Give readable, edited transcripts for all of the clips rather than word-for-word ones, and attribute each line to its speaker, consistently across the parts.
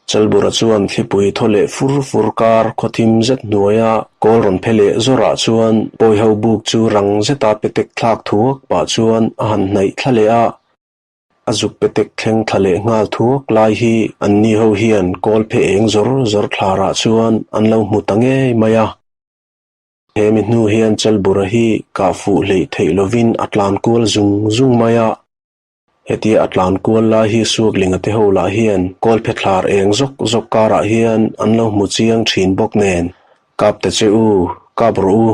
Speaker 1: Chalbura chuan thlipui thaw leh fur fur kar khawthim zet hnuaia kawl rawn phe leh zawrah chuan pawiho buk chu rang zeta petek thlak thuak pah chuan a han hnaih thla leh a. A zuk petek thleng thla leh nghal thuak lai hi anni ho hian kawl phe eng zawr zawr thlarah chuan an lo hmu ta ngei mai a. He mi hnu hian Chalbura hi kah fuh hleih theih lovin a tlan kual zung zung mai a. Hetia a tlan kual lai hi Suaklinga te ho lah hian kawlphe thlar eng zawk zawk karah hian an lo hmu chiang thin bawk nen, Kap ta che u, kap rawh u.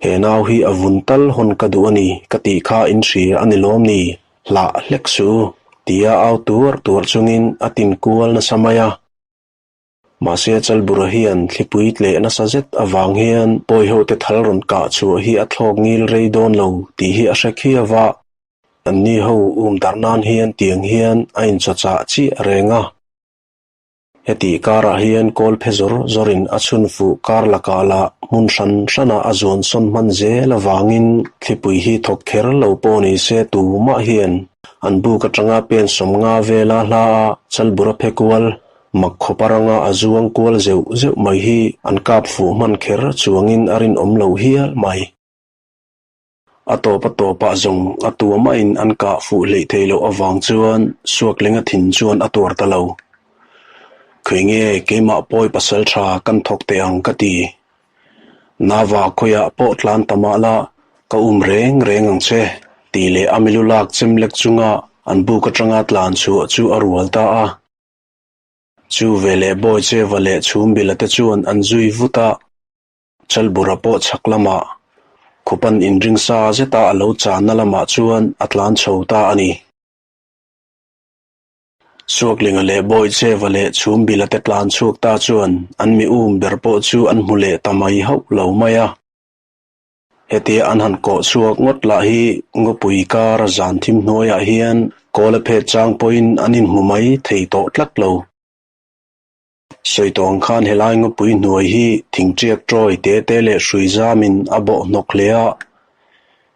Speaker 1: He nau hi a vun tal hawn ka duh a ni ka tih kha in hria a ni lawm ni, hlah hlek suh u, tia au tuar tuar chungin a tin kual nasa mai a. Mahse Chalbura hian thlipui tleh nasa zet avang hian pawihote thal rawn kah chhuah hi a thlawk ngil rei dawn lo tih hi a hre khiau a. Anni ho um darh nan hian tiang hian a inchawchah chiah reng a. Heti karah hian kawl phe zawr zawrin a chhun fuh kar lakah lah hmun hran hranah a zuan sawn hman zel avangin thlipui hi thawk kher lo pawh ni se tumah hian an buk atanga pen sawmnga vela hla a Chalbura phe kual Mak khawpa ranga a zuang kual zeuh zeuh mai hi an kap fuh hman kher chuangin a rinawm lo hial mai. A tawp a tawpah zawng a tua mahin an kah fuh hleih theih loh avang chuan Suaklenga thin chuan a tuar ta lo. Khawi nge keimah pawi pasal tha kan thawk teh ang ka ti. Nava khawiah pawh tlan ta mah la ka um reng reng ang che tih leh a milu lak chem lek chunga an buk atanga tlan chhuah chu a rual ta a. Chu veleh bawi cheva leh chhum bila te chuan an zui vut a, Chalbura pawh chhak lamah khupan inring sa zeta a lo channa lamah chuan a tlan chho ta a ni. Suaklinga leh bawi cheva leh chhum bila te tlan chhuak ta chuan an mi um ber pawh chu an hmu leh ta mai hauh lo mai a. Hetia an han kawh chhuak ngawt lah hi ngawpui kar zan thim hnuaiah hian kawl a phet chang pawhin an inhmu mai thei tawh tlat lo. Sawi tawh ang khan helai ngawpui hnuai hi thingṭiak ṭawi te te leh hrui zamin a bawh hnawk hle a,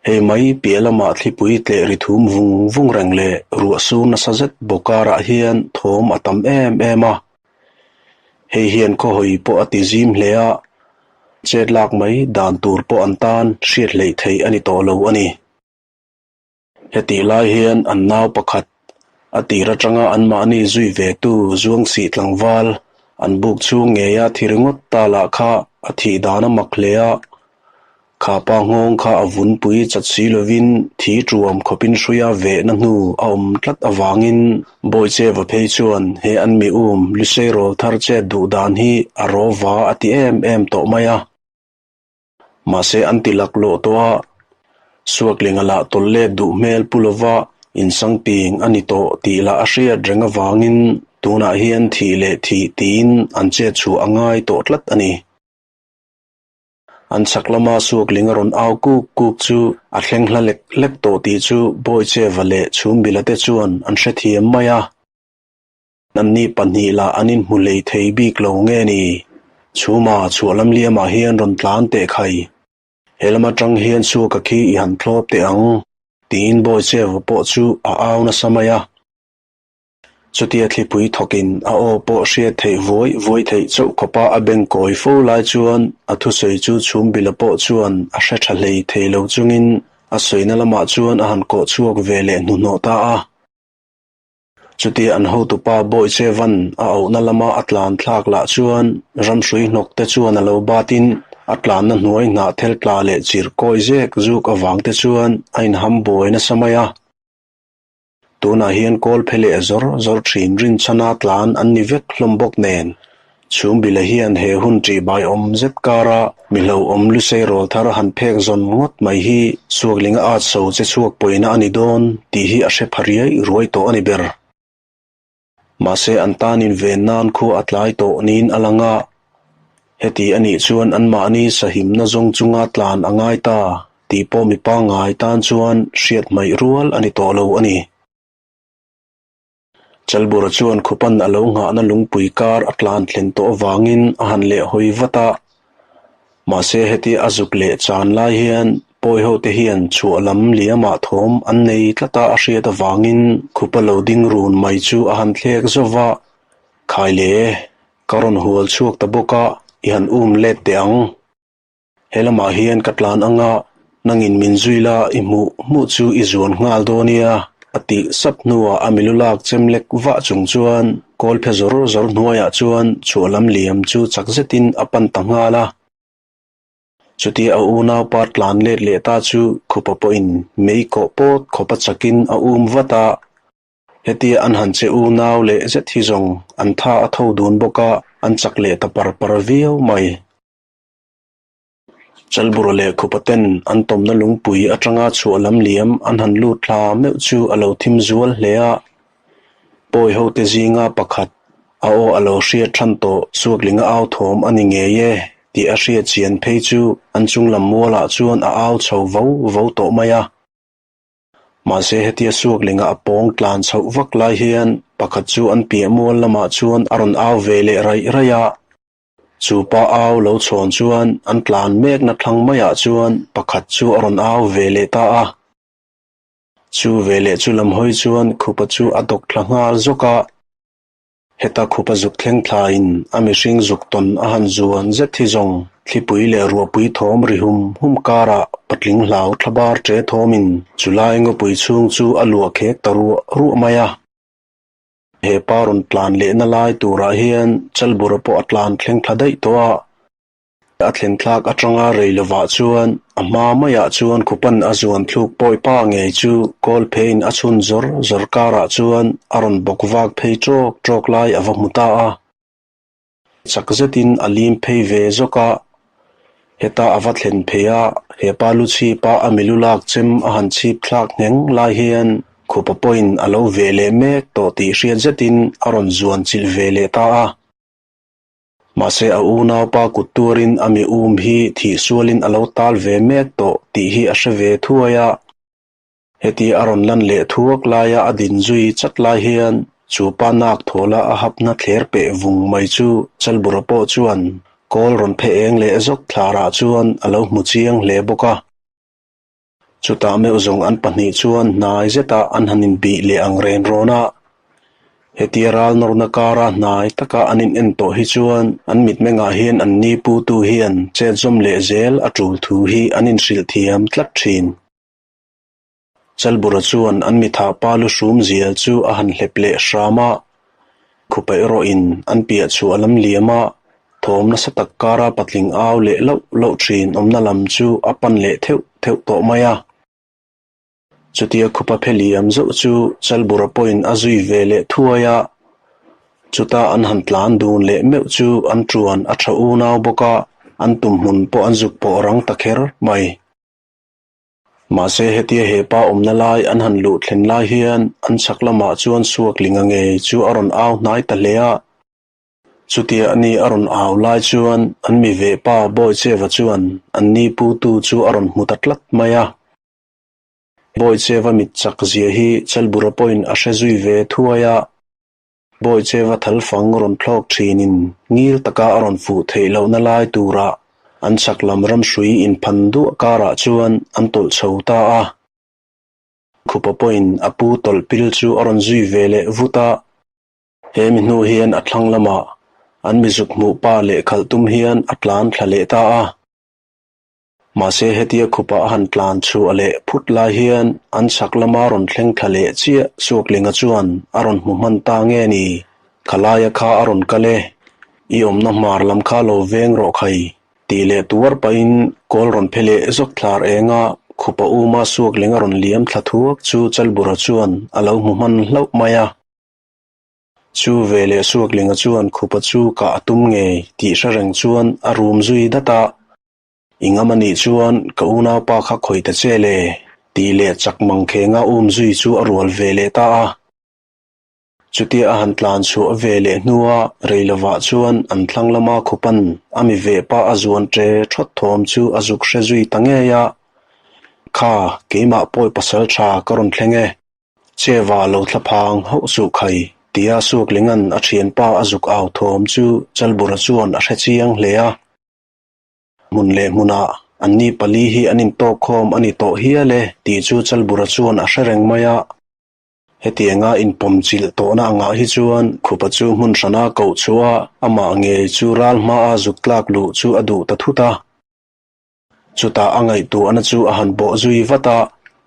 Speaker 1: hei mai piah lamah thlipui tleh ri thum vung vung reng leh ruah sur nasa zet bawk karah hian thawm a tam em em a. Hei hian khawhawi pawh a ti zim hle a, chet lak mai dan tur pawh an tan hriat hleih theih a ni tawh lo a ni. Hetih lai hian an nau pakhat, a tir atanga anmahni zui ve tu Zuangsih tlangval, an buk chhung ngeia thi ringawt ta lah kha a thih dan a mak hle a, Kha pa nghawng kha a vunpui chat si lovin thi tuam khawpin hruia vehna hnu a awm tlat avangin Bawiche va phei chuan he an mi um Lusei rawl thar chet duh dan hi a raw va a ti em em tawh mai a. Mahse an ti laklawh tawh a, Suaklinga lah tawlh let duh hmel pu lova insangping a ni tawh tih lah a hriat reng avangin tunah hian thih leh thih tiin an chet chhuah a ngai tawh tlat a ni. An chhak lama Suakling a rawn au kuk kuk chu a thleng hla lek lek tawh tih chu Bawicheva leh Chhumbila te chuan an hrethiam mai a. Anni pahnih lah an inhmu hlei thei bik lo nge ni? Chhuma chhuah lam liamah hian rawn tlan teh khai. He lam atang hian Suaka khi i han thlawp teh ang, tiin Bawicheva pawh chu a au nasa mai a. Chutia thlipui thawkin a aw pawh hriat theih vuai vuai theih chauh khawpa a beng kawi fo lai chuan a thusawi chu Chhumbila pawh chuan a hre tha hlei thei lo chungin a sawina lamah chuan a han kawh chhuak ve leh hnuhnawh ta a. Chutia an hotupa Bawichevan a auhna lama a tlan thlak lah chuan ramhrui hnawk te chuan a lo batin a tlanna hnuai hnah thel tla leh chirh kawi zek zuk avang te chuan a inham buai nasa mai a. Tunah hian kawl phe leh zawr zawr thin rinchhana tlan an ni vek hlawm bawk nen, Chhumbila hian he hun ṭihbai awm zet kara mi hlauhawm lusei rawl thar han phek zawn ngawt mai hi Suaklinga at so che chhuak pawina a ni dawn tih hi a hre pha riai ruai tawh a ni ber. Mahse an tanin ven nan khua a tlai tawh niin a lang a, heti a nih chuan anmahni sahimna zawng chunga tlan a ngai ta tih pawh mi pangngai tan chuan hriat hmaih rual a ni tawh lo a ni. Chalbura chuan khupan a lo nghahna lungpui kar a tlan thlen tawh avangin a han leh hawi vat a, mahse heti a zuk leh chan lai hian Pawi ho te hian chhuah lam liamah thawm an nei tlat a a hriat avangin khupa lo ding run mai chu a han thlek zauh va. Khai le, ka rawn hual chhuak ta bawk a, i han um let teh ang. He lamah hian ka tlan anga nangin min zui la i hmuh hmuh chu i zuan nghal dawn nia, a tih sap hnuah a milu lak chem lek vah chung chuan kawl phe zawr zawr hnuaiah chuan chhuah lam liam chu chak zetin a pan ta nghal a. Chutia a unaupa tlan let leh ta chu khupa pawhin mei kawh pawt khawpa chakin a um vat a. Hetia an han che unau leh zet hi zawng an tha a tho dun bawk a, an chak leh ta par par viau mai. Chalbura leh khupa ten an tawmna lungpui atanga chhuah lam liam an han lut thla meuh chu a lo thim zual hle a. Pawi hote zinga pakhat a aw a lo hriat than tawh Suaklinga au thawm a ni ngei e tih a hriat chian phei chu an chung lam mualah chuan a au chho vo vo tawh mai a. Mahse hetia Suaklinga a pawng tlan chhoh vak lai hian pakhat chu an piah mual lamah chuan a rawn au ve leh raih raih a. Chu pa au lo chhawn chuan an tlan mekna thlang maiah chuan pakhat chu a rawn au ve leh ta a. Chu veleh chu lam hawi chuan khupa chu a dawk thla nghal zawk a. Heta khupa zuk thleng thlaiin a mihring zuk tawn a han zuan zet hi zawng thlipui leh ruahpui thawm ri hum hum karah patling hlau thla bar ṭe thawmin chulai ngawpui chhung chu a luah khek ta ruah ruah mai a. He pa rawn tlan lehna lai turah hian Chalbura pawh a tlan thleng thla daih tawh a. A thlen thlak atanga rei lovah chuan a hma maiah chuan khupan a zuan thluk pawi pa ngei chu kawl pheiin a chhun zawr zawr karah chuan a rawn bawk vak phei ṭawk ṭawk lai a va hmu ta a. Chak zetin a lim phei ve zawk a, heta a va thlen phei a, he pa lu chhipa a milu lak chem a han chhip thlak ngheng lai hian khupa pawhin a lo ve leh mek tawh tih hriat zetin a rawn zuan chilh ve leh ta a. Mahse a unaupa kut tuarin a mi um hi thih sualin a lo tal ve mek tawh tih hi a hre ve thuai a. Heti a rawn lan leh thuak laia a din zui chat lai hian chu pa nak thawla a hapna thler peh vung mai chu Chalbura pawh chuan kawl rawn phe eng leh zawk thlarah chuan a lo hmu chiang hle bawk a. Chutah meuh zawng an pahnih chuan hnai zetah an han inbih leh ang ren rawn a. Hetia ral nawrna kara hnai taka an in en tawh hi chuan an mitmengah hian an ni putu hian chet zawm leh zel a tul thu hi an inhrilh thiam tlat thin. Chalbura chuan an mitha pa lu hrum zial chu a han hlep leh hram a, khupa erawhin an piah chhuah lam liam a, thawm nasa tak kara patling au leh loh loh thin awmna lam chu a pan leh theuh theuh tawh mai a. Chutia khupa phe liam zauh chu Chalbura pawhin a zui ve leh thuai a, chuta an han tlan dun leh meuh chu an tuan a tha unau bawk a, an tumhmun pawh an zuk pawh rang ta kher mai. Mahse hetia he pa awmna lai an han luh thlen lai hian an chhak lamah chuan Suaklinga ngei chu a rawn au hnai ta hle a. Chutia ani a rawn au lai chuan an mi veh pa Bawicheva chuan an ni putu chu a rawn hmu ta tlat mai a. Bawicheva mit chak zia hi Chalbura pawhin a hre zui ve thuai a. Bawicheva thalfang rawn thlawk thinin ngil taka a rawn fuh theih lohna lai turah an chhak lam ramhrui inphan duah karah chuan an tawlh chho ta a. Khupa pawhin a pu tawlh pil chu a rawn zui ve leh vut a. He mi hnu hian a thlang lamah an mizuk hmuh pa leh khalh tum hian a tlan thla leh ta a. Mahse hetia khupa a han tlan chhuah leh phut lai hian an chhak lama rawn thleng thla leh chiah Suaklinga chuan a rawn hmu hman ta nge ni? Khalaia kha a rawn kal e, i awmna hmar lam kha lo veng rawh khai tih leh tuar pahin kawl rawn phe leh zawk thlar enga khupa uma Suaklinga rawn liam thla thuak chu Chalbura chuan a lo hmu hman hlauh mai a. Chu veleh Suaklinga chuan khupa chu kah a tum ngei tih hre reng chuan a rum zui dat a. I ngam a nih chuan ka unaupa kha khawi ta che le tih leh chak mang khenga um zui chu a rual ve leh ta a. Chutia a han tlan chhuah ve leh hnua rei lovah chuan an thlang lama khupan a mi veh pa a zuan ṭe ṭhawt thawm chu a zuk hre zui ta ngei a. Kha, keimah pawi pasal ṭha ka rawn thleng e. Cheva lo thla phang hauh suh khai tia Suaklinga'n a thianpa a zuk au thawm chu Chalbura chuan a hre chiang hle a. Hmun leh hmunah anni pali hi an intawk khawm a ni tawh hial e tih chu Chalbura chuan a hre reng mai a. Hetianga inpawmchilh tawhna angah hi chuan Khupa chu hmun hrana koh chhuah a, amah ngei chu ral hmaa zuk tlak luh chu a duh ta thut a. Chutah a ngaihtuahna chu a han bawh zui vat a,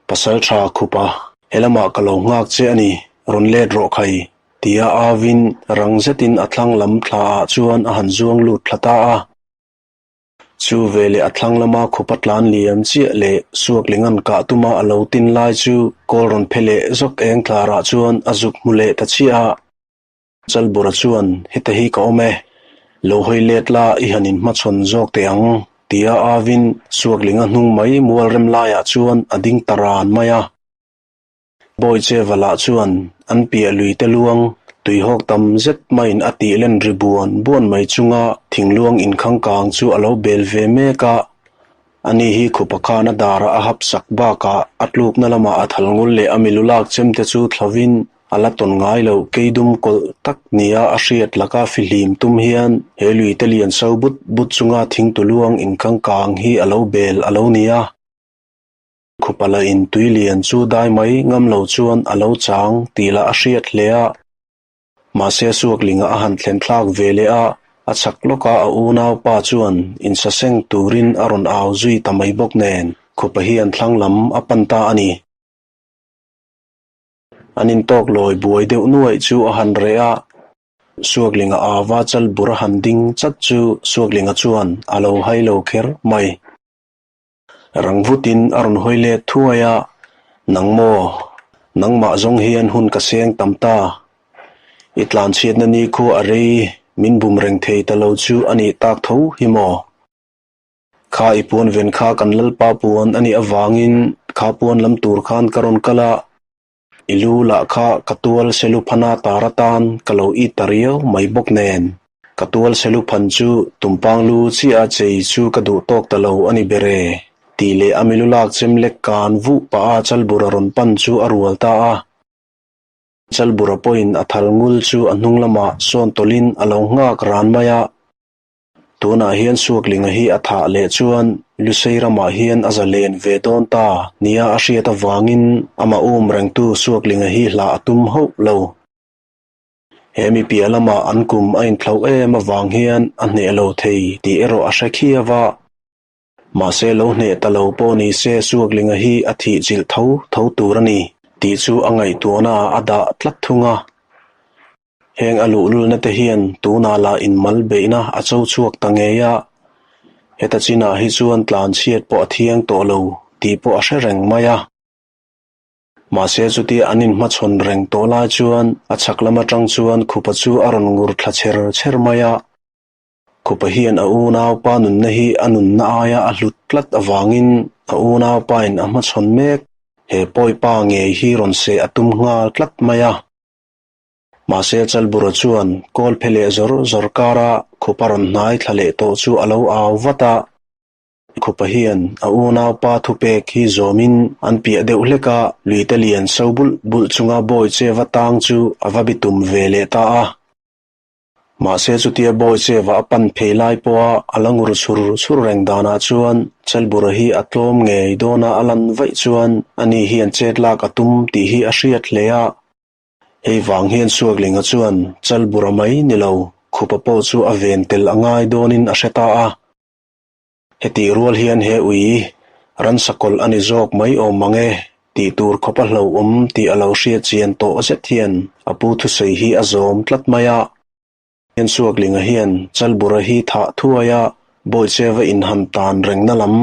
Speaker 1: Pasal tha Khupa, helamah ka lo nghak che a ni, rawn let rawh khai, tia avin rang zetin a thlang lam thlaah chuan a han zuang lut thla ta a. Chu veleh a thlang lama khupa tlan liam chiah leh Suaklinga'n kah tuma a lo tin lai chu kawl rawn phe leh zawk eng tlarah chuan a zuk hmu leh ta chiah a. Chalbura chuan, Heta hi ka awm e, lo hawi let la i han inhmachhawn zawk teh ang, tia avin Suaklinga hnung mai mual rem laiah chuan a ding ta ran mai a. Bawicheva lah chuan an piah lui te luang tuihawk tam zet maiin a tih len ri buan buan mai chunga thingluang inkhang kang chu a lo bel ve mek a. Ani hi khupa khan a darah a hap sak bakah a tlukna lamah a thal ngul leh a milu lak chem te chu thlovin a la tawn ngai loh keidum kawlh tak nia a hriat laka fihlim tum hian he lui te lian so but but chunga thingtuluang inkhang kang hi a lo bel a lo ni a. Khupala in tui lian chu dai mai ngam lo chuan a lo chang tih lah a hriat hle a. Mahse Suaklinga a han thlen thlak ve leh a, a chak lawka a unaupa chuan insaseng turin a rawn au zui ta mai bawk nen Khupa hian thlang lam a pan ta a ni. An intawk lawi buai deuh nuaih chu a han reh a, Suaklinga ava chal bur a han ding chat chu Suaklinga chuan a lo hai lo kher mai. Rang vutin a rawn hawi let thuai a, Nang maw? Nangmah zawng hian hun ka seng tam ta. I tlanchhiatna ni khu a rei min bum reng thei ta lo chu a nih tak tho hi maw? Kha i puan ven kha kan Lalpa puan a nih avangin kha puan lam tur khan ka rawn kal a, I lu lah kha ka tual seluphana tar atan ka lo it ta riau mai bawk nen, ka tual seluphan chu tumpang lu chiah a chei chu ka duh tawk ta lo a ni ber e, tih leh a milu lak chem lek kan vuh pah a Chalbura rawn pan chu a rual ta a. Chalbura pawhin a thal ngul chu a hnung lamah sawn tawlhin a lo nghak ran mai a. Tunah hian Suaklinga hi a thah leh chuan Lusei ramah hian a zalen ve dawn ta nia a hriat avangin amah um rengtu Suaklinga hi hlah a tum hauh lo. He mi piah lamah an kum a inthloh em avang hian a hneh lo thei tih erawh a hre khiau a. Mahse lo hneh ta lo pawh ni se Suaklinga hi a thih chilh tho tho tur a ni tih chu a ngaihtuahna ah a dah tlat thung a. Heng a luhlulna te hian tunah lah inmal beihna a cho chhuak ta ngei a, heta chinah hi chuan tlan chhiat pawh a thiang tawh lo tih pawh a hre reng mai a. Mahse chutia an inhmachhawn reng tawh lai chuan a chhak lam atang chuan khupa chu a rawn ngur thla chher chher mai a. Khupa hian a unaupa nunna hi a nunna aia a hlut tlat avangin a unaupain a hmachhawn mek he pawipa ngei hi rawn seh a tum nghal tlat mai a. Mahse Chalbura chuan kawl phe leh zawr zawr kara khupa rawn hnai thla leh tawh chu a lo au vat a. Khupa hian a unaupa thupek hi zawmin an piah deuh hlek a, luite lian so bulh bulh chunga bawi che va tang chu a va bi tum ve leh ta a. Mahse chutia bawi che va a pan phei lai pawha a la ngur chhur chhur reng danah chuan Chalbura hi a tlawm ngei dawna a lan vaih chuan ani hian chet lak a tum tih hi a hriat hle a. Hei vang hian Suaklinga chuan Chalbura mai ni lo, Khupa pawh chu a ven tel a ngai dawnin a hre ta a. Hetih rual hian he ui ransa kawlh a ni zawk mai awm mang e tih tur khawp a hlauhawm tih a lo hriat chian tawh zet hian a pu thusawi hi a zawm tlat mai a. Hian Suaklinga hian Chalbura hi thah thuai a, Bawicheva inhan tan rengna lam,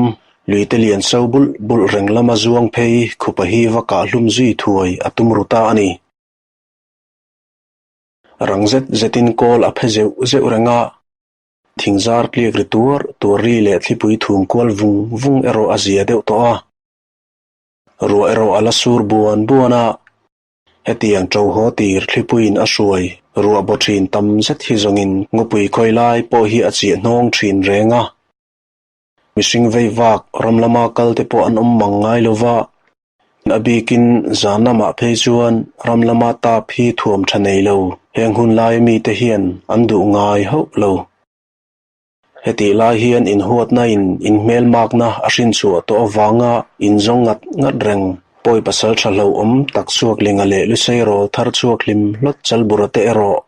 Speaker 1: luite lian so bulh bulh reng lama zuang phei khupa hi va kah hlum zui thuai a tum ru ta a ni. Rang zet zetin kawl a phe zeuh zeuh reng a, thingzar tliak ri tuar tuar ri leh thlipui thum kual vung vung erawh a zia deuh tawh a. Ruah erawh a la sur buan buan a, Hetiang ṭo haw tir thlipuiin a hruai ruah baw ṭhin tam zet hi zawngin ngawpui khawi lai pawh hi a chiah hnawng ṭhin reng a. Mihring vei vak ram lama kal te pawh an awm mang ngai lo va, a bikin zan lamah phei chuan ram lama tap hi thuam ṭha nei lo heng hun laia mite hian an duh ngai hauh lo. Hetih lai hian inhuatna in inhmelmakna a hrinchhuah tawh avanga inzawng ngat ngat reng. Pawi pasalṭha hlauhawm tak Suaklinga leh Lusei rawl thar chhuak hlim hlawt Chalbura te erawh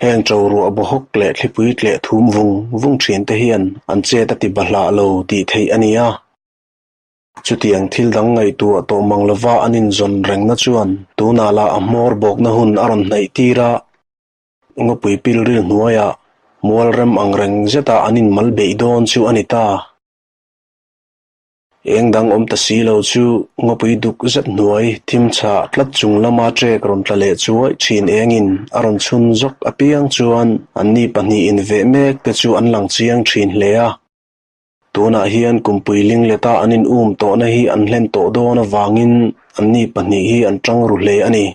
Speaker 1: heng ṭo ruah bawhawk leh thlipui tleh thum vung vung ṭhin te hian an chet a ti bahlah lo tih theih a ni a. Chutiang thil dang ngaihtuah tawh mang lova an inzawn rengna chuan tunah lah a hmawr bawkna hun a rawn hnaih tir a. Ngawpui pilril hnuaiah mual rem ang reng zetah an inmal beih dawn chu a ni ta. Eng dang awm ta si lo chu ngawpui duk zet hnuai thim chhah tlat chung lama ṭek rawn tla leh chuai ṭhin engin a rawn chhun zawk apiang chuan anni pahnihin veh mek te chu an lang chiang ṭhin hle a. Tunah hian kumpui lingleta an in um tawhna hi an hlen tawh dawn avangin anni pahnih hi an ṭang ru hle a ni.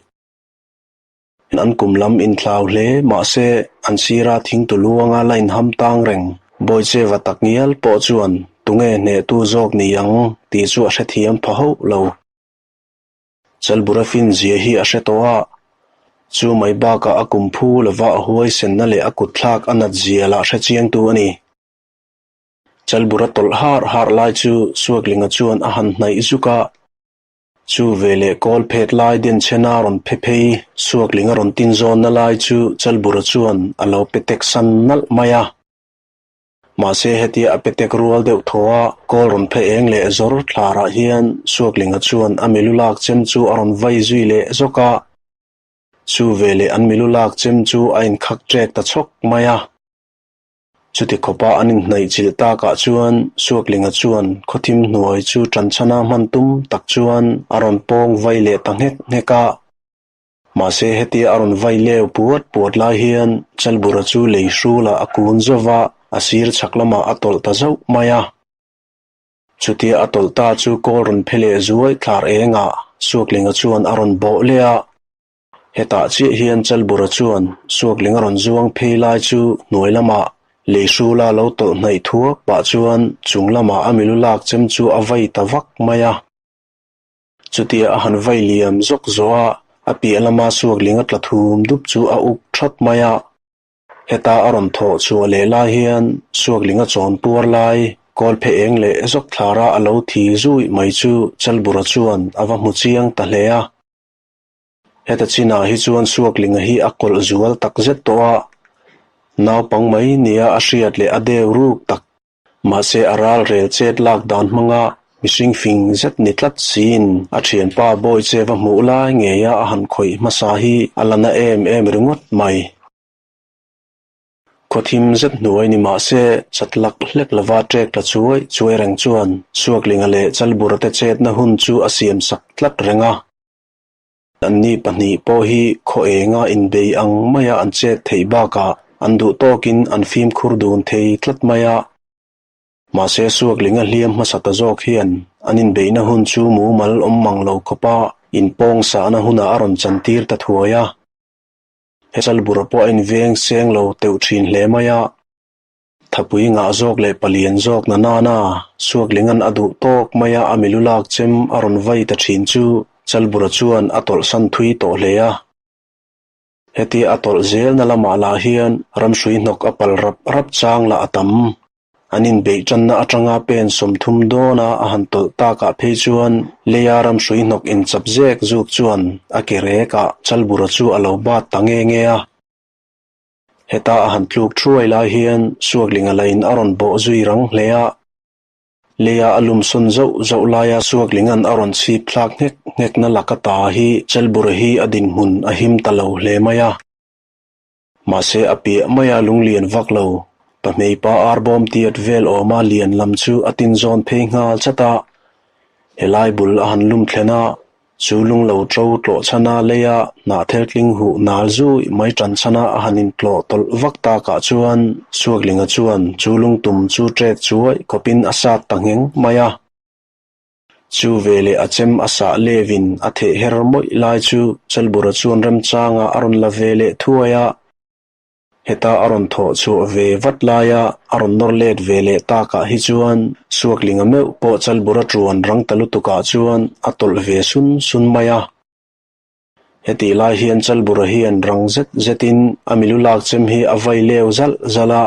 Speaker 1: An kum lam inthlau hle mahse an sira thingtu luanga la inham tang reng. Bawicheva tak ngial pawh chuan tunge hnehtu zawk ni ang tih chu a hrethiam pha hauh lo. Chalbura fin zia hi a hre tawh a, chu mai bakah a kum phu lova a huaisenna leh a kutthlak a nat zia lah hrechiangtu a ni. Chalbura tawlh har har lai chu Suaklinga chuan a han hnaih zuk a, chu veleh kawl phet lai denchhena rawn phe phei Suaklinga rawn tin zawnna lai chu Chalbura chuan a lo pe tek san nalh mai a. Mahse hetia a pe tek rual deuh thaw a, kawl rawn phe eng leh zawr thlarah hian Suaklinga chuan a milu lak chem chu a rawn vai zui leh zawk a, chu veleh an milu lak chem chu a inkhak ṭek ta chhawk mai a. Chuti khawpa an inhnaih chilh takah chuan Suaklinga chuan khawthim hnuai chu ṭanchhana hman tum tak chuan a rawn pawng vai leh ta nghek nghek a. Mahse hetia a rawn vai leu puat puat lai hian Chalbura chu lei hrulah a kun zauh a, a sir chhak lamah a tawlh ta zauh mai a. Chutia a tawlh ta chu kawl rawn phe leh zuai thlar engah Suaklinga chuan a rawn bawh leh a. Hetah chiah hian Chalbura chuan Suakling a rawn zuang phei lai chu hnuai lamah lei hrula lo tawlh hnaih thuak pah chuan chung lamah a milu lak chem chu a vai ta vak mai a. Chutia a han vai liam zawk zawh a, a piah lama Suakling a tla thum dup chu a uk that mai a. Heta a rawn thawh chhuah leh lai hian Suakling a chawn puar lai kawl phe eng leh zawk thlara a lo thi zui mai chu Chalbura chuan a va hmu chiang ta hle a. Heta chinah hi chuan Suaklinga hi a kawlh zual tak zet tawh a, naupang mai nia a hriat leh a deu ruk tak. Mahse a ral rel chet lak dan hmanga mihring fing zet ni tlat siin a thianpa Bawicheva hmuh lai ngeia a han khawih hmasa hi a la na em em ringawt mai. Khawthim zet hnuai ni mah se chat lak hlek lova ṭek tla chuai chuai reng chuan Suaklinga leh Chalbura te chetna hun chu a siam sak tlat reng a. Anni pahnih pawh hi khaw enga inbei ang maia an chet theih bakah an duh tawkin an fimkhur dun thei tlat mai a. Mahse Suaklinga hliam hmasa ta zawk hian an inbeihna hun chu mumal awm mang lo khawpa inpawng sahna hunah a rawn chantir ta thuai a. He Chalbura pawh a inveng seng lo teuh thin hle mai a. Thapui ngah zawk leh palian zawk na nana Suaklinga'n a duh tawk maia a milu lak chem a rawn vai ta thin chu Chalbura chuan a tawlhsan thui tawh hle a. Hetia a tawlh zelna lamah lah hian ramhrui hnawk a pal rap rap chang lah a tam. An inbeih tanna atanga pen 30 dawna a han tawlh takah phei chuan leia ramhrui hnawk inchap zek zuk chuan a ke rekah Chalbura chu a lo bat ta nge nge a. Heta a han tluk thuai lai hian Suaklinga lain a rawn bawh zui rang hle a. Leia a lum sawn zauh zauh laia Suaklinga'n a rawn chhip thlak nghek nghekna laka ta hi Chelbura hi a dinhmun a him ta lo hle mai a. Mahse a piah maia lunglian vak lo, pahmeipa arbawm tiat vel awma lian lam chu a tinzawn phei nghal chat a. Helai bul a han lum thlen a, Chu lung lo ṭo tlawh chhana leia hnahthel tling huh nal zui mai ṭan chhana a han intlawh tawlh vak takah chuan Suaklinga chuan chu lung tum chu ṭek chuai khawpin a sat ta ngheng mai a. Chu veleh a chem a sah levin a theh her mawih lai chu Chalbura chuan remchanga a rawn la ve leh thuai a. Heta a rawn thawh chhuah ve vat laia a rawn nawr let ve leh takah hi chuan Suaklinga meuh pawh Chalbura ṭuan rang ta lutukah chuan a tawlh ve sun sun mai a. Hetih lai hian Chalbura hian rang zet zetin a milu lak chem hi a vai leu zalh zalh a.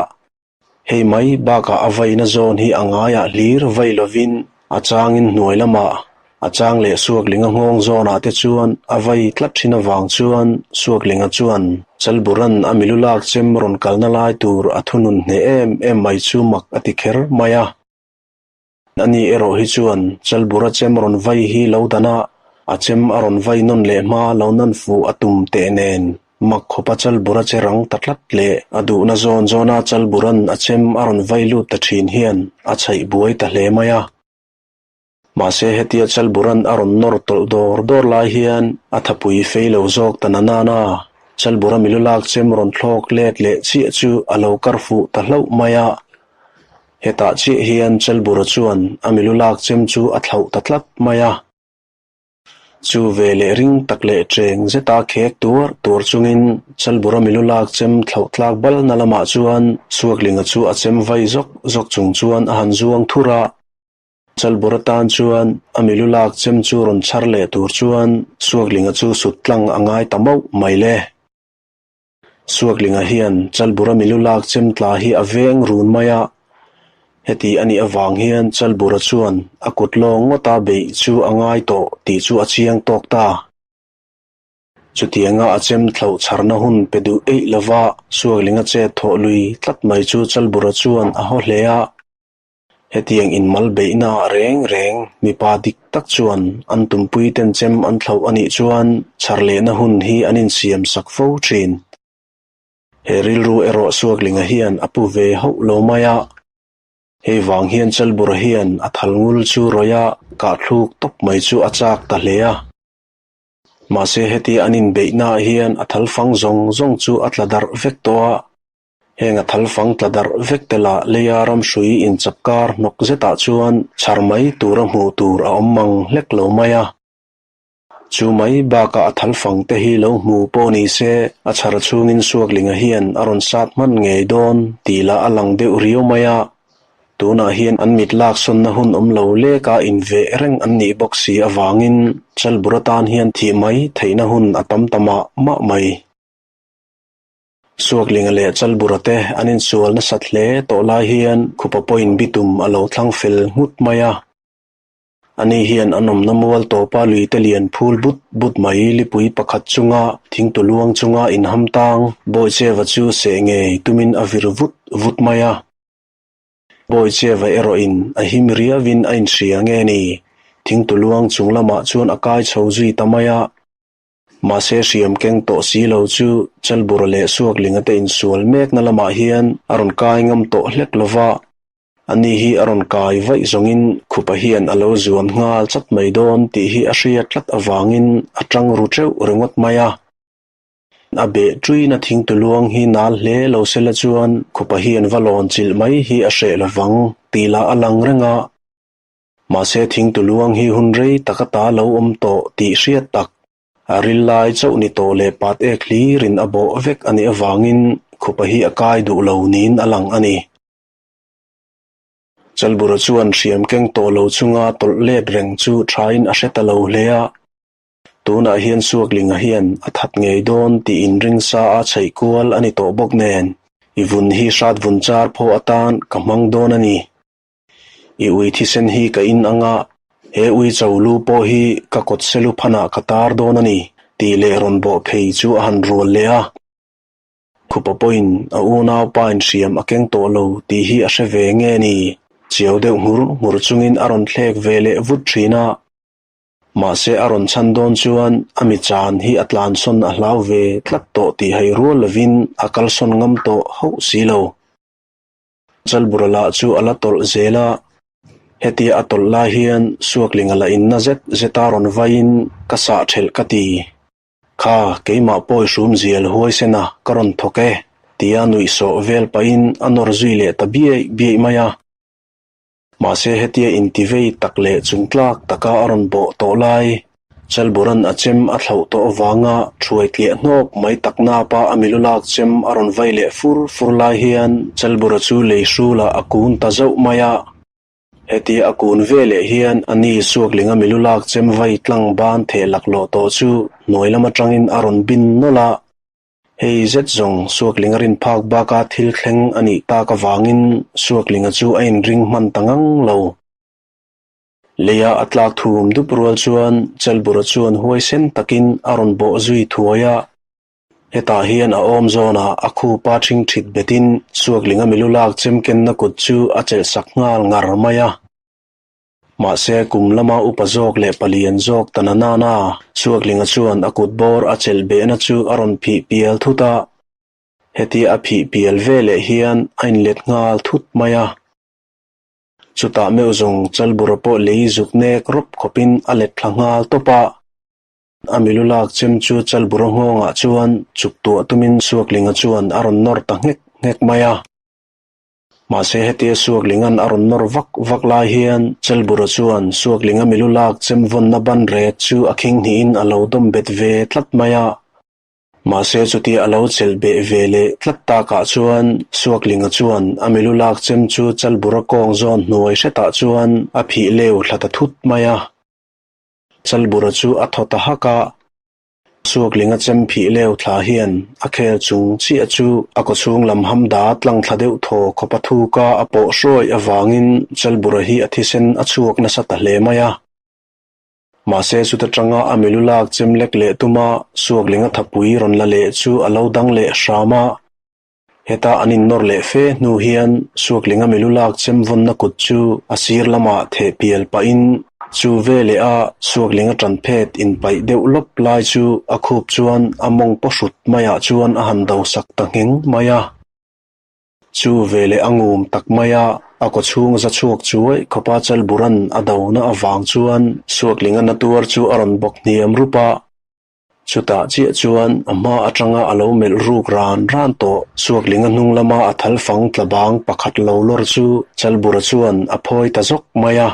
Speaker 1: Hei mai bakah a vaina zawn hi a ngaiah hlir vai lovin a changin hnuai lamah. A chang leh Suaklinga nghawng zawnah te chuan a vai tlat thin avang chuan Suaklinga chuan Chalburan a milu lak chem rawn kalna lai tur a thunun hneh em em mai chu mak a ti kher mai a. Ani erawh hi chuan Chalbura chem rawn vai hi lo dan a, a chem a rawn vai nawn leh hma lo nan fuh a tum teh nen mak khawpa Chalbura che rang ta tlat leh a duhna zawn zawna Chalburan a chem a rawn vai lut ta thin hian a chhaih buai ta hle mai a. Mahse hetia Chalburan a rawn nawr tawlh dawr dawr lai hian a thapui fei lo zawk ta na nana Chalbura milu lak chem rawn thlawk let leh chiah chu a lo kar fuh ta hlauh mai a. Hetah chiah hian Chalbura chuan a milu lak chem chu a thlauh ta tlat mai a. Chu ve leh ring tak leh cheng zeta khek tuar tuar chungin Chalbura milu lak chem thlauh tlak balna lamah chuan Suaklinga chu a chem vai zawk zawk chung chuan a han zuang thur a. Chalbur atan chuan a milu lak chem chu rawn chhar leh tur chuan Suaklinga chu sut tlang a ngai ta mauh mai le. Suaklinga hian Chalbura milu lak chem tla hi a veng run mai a, heti a nih avang hian Chalbura chuan a kut lawng ngawta beih chu a ngai tawh tih chu a chiang tawk ta. Chutianga a chem thlauh chharna hun pe duh eih lova Suaklinga chet thawh lui tlat mai chu Chalbura chuan a haw hle a. Hetiang inmal beihna reng reng mipa dik tak chuan an tumpui ten chem an thlauh a nih chuan chhar lehna hun hi an insiam sak fo thin. He rilru erawh Suaklinga hian a pu ve hauh lo mai a. Hei vang hian Chalbura hian a thal ngul chu rawih a kahthluk tawp mai chu a chak ta hle a. Mahse hetia an inbeihnaah hian a thal fang zawng zawng chu a tla darh vek tawh a. Heng a thal fang tla darh vek te lah leia ramhrui inchap kar hnawk zetah chuan chhar mai tura hmuh tur a awm mang hlek lo mai a. Chu mai bakah a thal fang te hi lo hmu pawh ni se a chhar chhungin Suaklinga hian a rawn sat hman ngei dawn tih lah a lang deuh riau mai a. Tunah hian an mit laksawnna hun awm lo leka inveh reng an nih bawk si avangin Chalbur atan hian thih mai theihna hun a tam ta mah mah mai. Suaklinga leh Chalbura te an insual nasat hle tawh lai hian Khupa pawhin bitum a lo thlang fel nghut mai a. Ani hian an awmna mual tawpa luite lian phul but but mai lipui pakhat chunga thingtu luang chunga inham tang Bawicheva chu seh ngei tumin a vir vut vut mai a. Bawicheva erawhin a him riauin a inhria nge ni, thingtu luang chung lamah chuan a kai chho zui ta mai a. Mahse hriam keng tawh si lo chu Chalbura leh Suaklinga te insual mekna lamah hian a rawn kai ngam tawh hlek lo va, ani hi a rawn kai vaih zawngin Khupa hian a lo zuan nghal chat mai dawn tih hi a hriat tlat avangin a tang ru teuh ringawt mai a. A beh tuina thingtu luang hi nal hle lo sela chuan Khupa hian va lawn chilh mai hi a hreh lovang tih lah a lang reng a. Mahse thingtu luang hi hun rei tak ata lo awm tawh tih hriat tak, a ril lai chauh ni tawh leh pat ek hlirin a bawh vek a nih avangin khupa hi a kai duh lo niin a lang a ni. Chalbura chuan hriam keng tawh lo chunga tawlh let reng chu thain a hre ta lo hle a, tunah hian Suaklinga hian a that ngei dawn tih inring sa a chheih kual a ni tawh bawk nen, i vun hi hrat vun char phaw atan ka hmang dawn a ni. I ui thisen hi ka in ang a, he ui cho lu pawh hi ka kawt selu phanah ka tar dawn a ni, tih leh rawn bawh phei chu a han rual leh a. Khupa pawhin a unaupa in hriam a keng tawh lo tih hi a hre ve nge ni? Chiau deuh nghur nghur chungin a rawn thlek ve leh vut thin a. Mahse a rawn chhan dawn chuan a mi chan hi a tlansawn a hlau ve tlat tawh tih hai rual lovin a kalsawn ngam tawh hauh si lo. Chalbura lah chu a la tawlh zel a, hetia a tawlh lai hian Suaklinga la inna zet zeta rawn vaiin ka sah ṭhelh ka ti. Kha, keimah pawi hrum zial huaisen a, ka rawn thawk e, tia nuihsawh vel pahin a nawr zui leh ta biaih biaih mai a. Mahse hetia intivei tak leh chungtlak taka a rawn bawh tawh lai, Chalburan a chem a thlauh tawh avanga thuai tliah hnawk mai tak napa a milu lak chem a rawn vai leh fur fur lai hian Chalbura chu lei hrulah a kun ta zauh mai a. Hetia a kun ve leh hian a ni Suaklinga milu lak chem vai tlang ban theh laklawh tawh chu hnuai lam atangin a rawn bin nawlh a. Hei zet zawng Suaklinga rin phak baka thil thleng a nih tak avangin Suaklinga chu a inring hman ta ngang lo. Leia a tlak thum dup rual chuan Chalbura chuan huaisen takin a rawn bawh zui thuai a. Hetah hian a awm zawnah a khupa ṭhing ṭhit betin Suaklinga milu lak chem kenna kut chu a chelh sak nghal ngar mai a. Mahse kum lama upa zawk leh palian zawk ta na nana Suaklinga chuan a kut bawr a chelh behna chu a rawn phih pial thut a. Hetia a phih pial veleh hian a inlet nghal thut mai a. Chutah meuh zawng Chalbura pawh lei zuk nek rawp khawpin a let thla nghal tawp a. A milu lak chem chu Chalbura nghawngah chuan chuk tuah tumin Suaklinga chuan a rawn nawr ta nghek nghek mai a. Mahse hetia Suaklinga'n a rawn nawr vak vak lai hian Chalbura chuan Suaklinga milu lak chem vawnna ban ret chu a khing hnihin a lo dawm bet ve tlat mai a. Mahse chutia a lo chelh beh ve leh tlat takah chuan Suaklinga chuan a milu lak chem chu Chalbura kawng zawn hnuai hretah chuan a phih leu thla ta thut mai a. Chalbura chu a thaw ta hak a, Suaklinga chem phih leu thla hian a khel chung chiah chu a kawchhung lam ham da tlang thla deuh thaw khawp a thuka a pawh hruai avangin Chalbura hi a thisen a chhuak nasa ta hle mai a. Mahse chuta tanga a milu lak chem lek leh tuma Suaklinga thapui rawn la leh chu a lo dang leh hram a. Heta an innawr leh fe hnu hian Suaklinga milu lak chem vawnna kut chu a sir lamah theh pial pahin chu veleh a Suaklinga tan phet inpaih deuh lawp lai chu a khup chuan a mawng paw hrut maiah chuan a han do sak ta ngheng mai a. Chu veleh a ngum tak mai a, a kawchhung za chhuak chuai khawpa Chalburan a dona avang chuan Suaklinga na tuar chu a rawn bawk hniam rup a. Chutah chiah chuan a hma atanga a lo melh ruk ran ran tawh. Suaklinga hnung lama a thal fang tla bang pakhat lo lawr chu Chalbura chuan a phawi ta zawk mai a.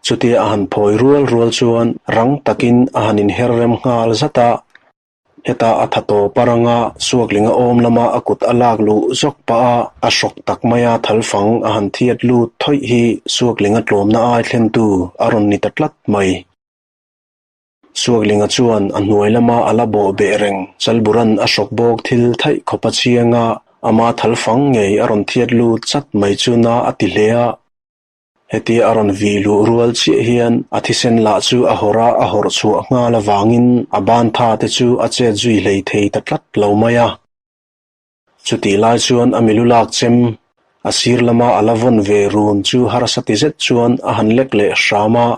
Speaker 1: Chutia a han phawi rual rual chuan rang takin a han inher rem nghal zat a. Heta a tha tawp a ranga Suaklinga awm lama a kut a lak luh zawk pah a, a hrawk tak maia thal fang a han thiat lut thawih hi Suaklinga tlawmna ai thlentu a rawn ni ta tlat mai. Suaklinga chuan a hnuai lama a la bawh beh reng. Chalburan a hrawk bawk thil thaih khawp a chiang a, ama thal fang ngei a rawn thiat lut chat mai chu na a ti hle a. Hetia a rawn vih luh rual chiah hian a thisen lah chu a hawrh a, a hawrh chhuah nghal avangin a ban tha te chu a chet zui hlei thei ta tlat lo mai a. Chutih lai chuan a milu lak chem, a sir lama a la vawn ve run chu harsa ti zet chuan a han lek leh hram a.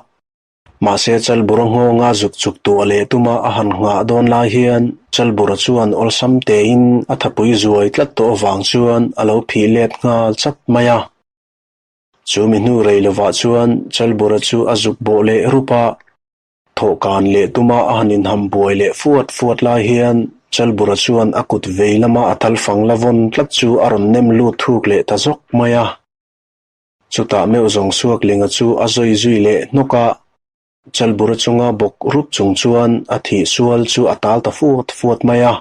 Speaker 1: Mahse Chalbura nghawnga zuk chuk tuah leh tuma a han nghah dawn lai hian Chalbura chuan awlsam tein a thapui zuai tlat tawh avang chuan a lo phih let nghal chat mai a. Chu mi hnu rei lovah chuan Chalbura chu a zuk bawh leh rup a, thawhkan leh tuma a han inham buai leh fuat fuat lai hian Chalbura chuan a kut vei lama a thal fang la vawn tlat chu a rawn nem lut thuk leh ta zawk mai a. Chutah meuh zawng Suaklinga chu a zawi zui leh hnawk a, Chalbura chunga bawk rup chung chuan a thih sual chu a tal ta fuat fuat mai a.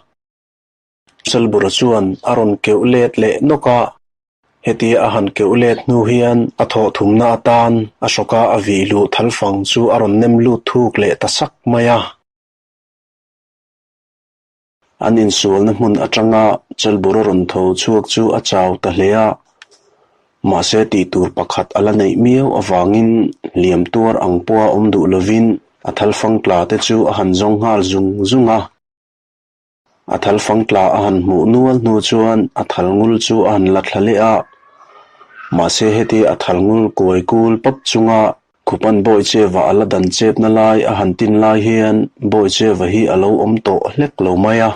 Speaker 1: Chalbura chuan a rawn keuh let leh nawk a, hetia a han keuh let hnu hian a thawh thumna atan a hrawka a vih luh thal fang chu a rawn nem lut thuk leh ta sak mai a. An insualna hmun atanga Chalbura rawn tho chhuak chu a chau ta hle a, mahse tih tur pakhat a la neih miau avangin hliam tuar ang pawha awm duh lovin a thalfang tla te chu a han zawng nghal zung zung a. A thalfang tla a han hmuh nual hnu chuan a thal ngul chu a han la thla leh a, mahse heti a thal ngul kuai kul pap chunga Khupan Bawicheva a la dan chepna lai a han tin lai hian Bawicheva hi a lo awm tawh hlek lo mai a.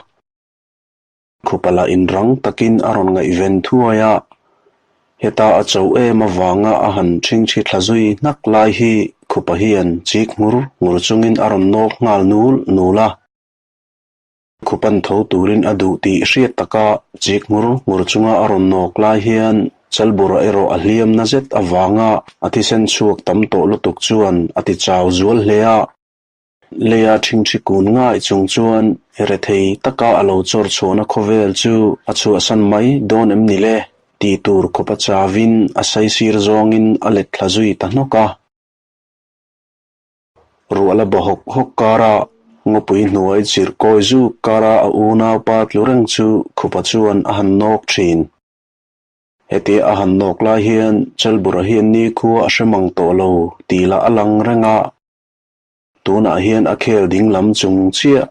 Speaker 1: Khupa lah inrang takin a rawn ngaihven thuai a, heta a cho em avanga a han ṭhingṭhi thla zui hnak lai hi Khupa hian chik ngur ngur chungin a rawn nawk nghal nul nul a. Khupan tho turin a duh tih hriat taka chik ngur ngur chunga a rawn nawk lai hian Chalbura erawh a hliam na zet avanga a thisen chhuak tam tawh lutuk chuan a ti chau zual hle a. Leia ṭhingṭhi kun ngai chung chuan rethei taka a lo chawr chhuahna khawvel chu a chhuahsan mai dawn em ni le? tih tur khawp a chauin a saisir zawngin a let thla zui ta hnawk a. Ruah la ba hawk hawk kara ngawpui hnuai chirh kawi zuk kara a unaupa tlu reng chu khupa chuan a han nawk thin. Hetia a han nawk lai hian Chalbura hian nikhua a hre mang tawh lo tih lah a lang reng a. Tunah hian a khel ding lam chung chiah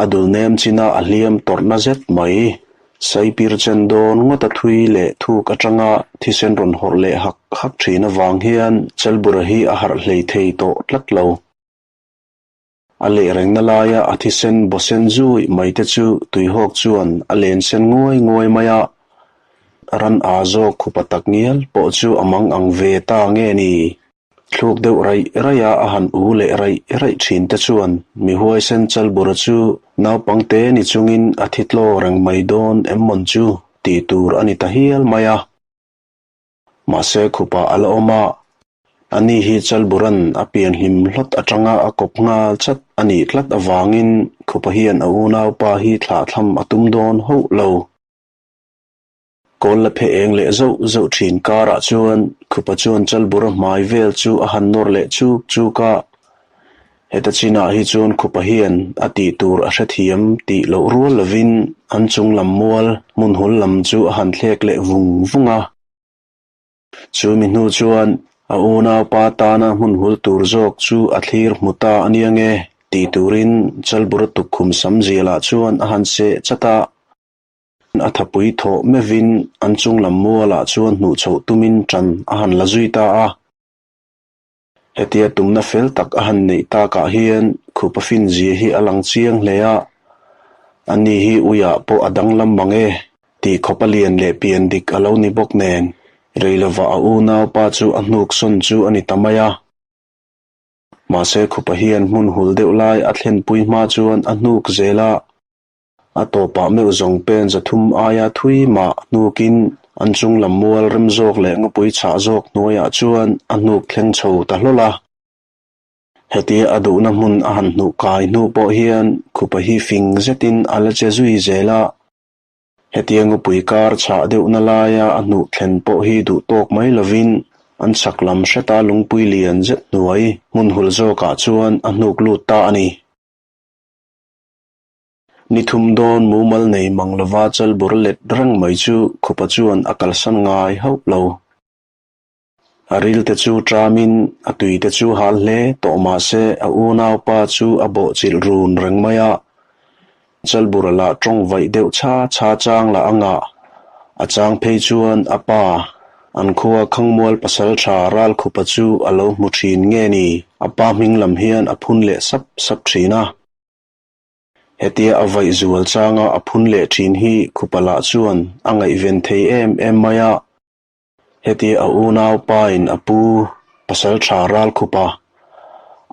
Speaker 1: a dul nem chin a a hliam tawrhna zet mai. Saipir chen dawn ngawt a thui leh thuk atanga thisen rawn hawrh leh hak hak thin avang hian Chalbura hi a harh hlei thei tawh tlat lo. A leh rengna laia a thisen bawsen zui mai te chu tuihawk chuan a len sen nguai nguai mai a, ran aa zawk khupa tak ngial pawh chu a mang ang ve ta nge ni? Thluk deuh raih raih a a han u leh raih raih thin te chuan mi huaisen Chalbura chu naupangte ni chungin a thi tlaw reng mai dawn em mawn chu tih tur a ni ta hial mai a. Mahse khupah a la awm a, ani hi Chalburan a pian hlim hlawt atanga a kawp nghal chat a nih tlat avangin khupa hian a unaupa hi thlahthlam a tum dawn hauh lo. Kawl la phe eng leh zauh zauh thin karah chuan khupa chuan Chalbura hmai vel chu a han nawr leh chuk chuk a, Heta chinah hi chuan khupa hian a tih tur a hrethiam tih loh rual lovin an chung lam mual hmun hul lam chu a han thlek leh vung vung a. Chu mi hnu chuan a unaupa tana hmun hul tur zawk chu a thlir hmu ta a nia nge tih turin Chalbura tukkhum sam zialah chuan a han seh chat a. A thapui thawh meuhin an chung lam mualah chuan hnuh chhoh tumin ṭan a han la zui ta a. Hetia tumna fel tak a han neih takah hian khupa finzia hi a lang chiang hle a, ani hi uiah pawh a danglam mang e tih khawp a lian leh pian dik a lo ni bawk nen, reilovah a unaupa chu a hnuk sawn chu a ni ta mai a. Mahse khupa hian hmun hul deuh lai a thlenpui hma chuan a hnuk zel a. A tawpah meuh zawng pen 300 aia thui mah hnukin an chung lam mual rem zawk leh ngawpui chhah zawk hnuaiah chuan a hnuk thleng chho ta hlawl a. Hetia a duhna hmun a han hnuh kai hnu pawh hian khupa hi fing zetin a la che zui zel a. Hetia ngawpui kar chhah deuhna laia a hnuh thlen pawh hi duh tawk mai lovin an chhak lam hreta lungpui lian zet hnuai hmun hul zawkah chuan a hnuk lut ta a ni. Ni thum dawn mumal nei mang lova chalbur let reng mai chu khupa chuan a kalsan ngai hauh lo. A ril te chu ṭamin a tui te chu hal hle tawh mah se a unaupa chu a bawhchilh run reng mai a. Chalbura lah ṭawng vaih deuh chha chha chang lah a ngah. A chang phei chuan a pa, an khua Khangmual pasalṭha Ralkhupa chu a lo hmu ṭhin nge ni? A pa hming lam hian a phun leh sap sap ṭhin a. Hetia a vaih zual changa a phun leh thin hi khupa lah chuan a ngaihven thei em em mai a. Hetia a unau pain a pu pasal tha ral khupa,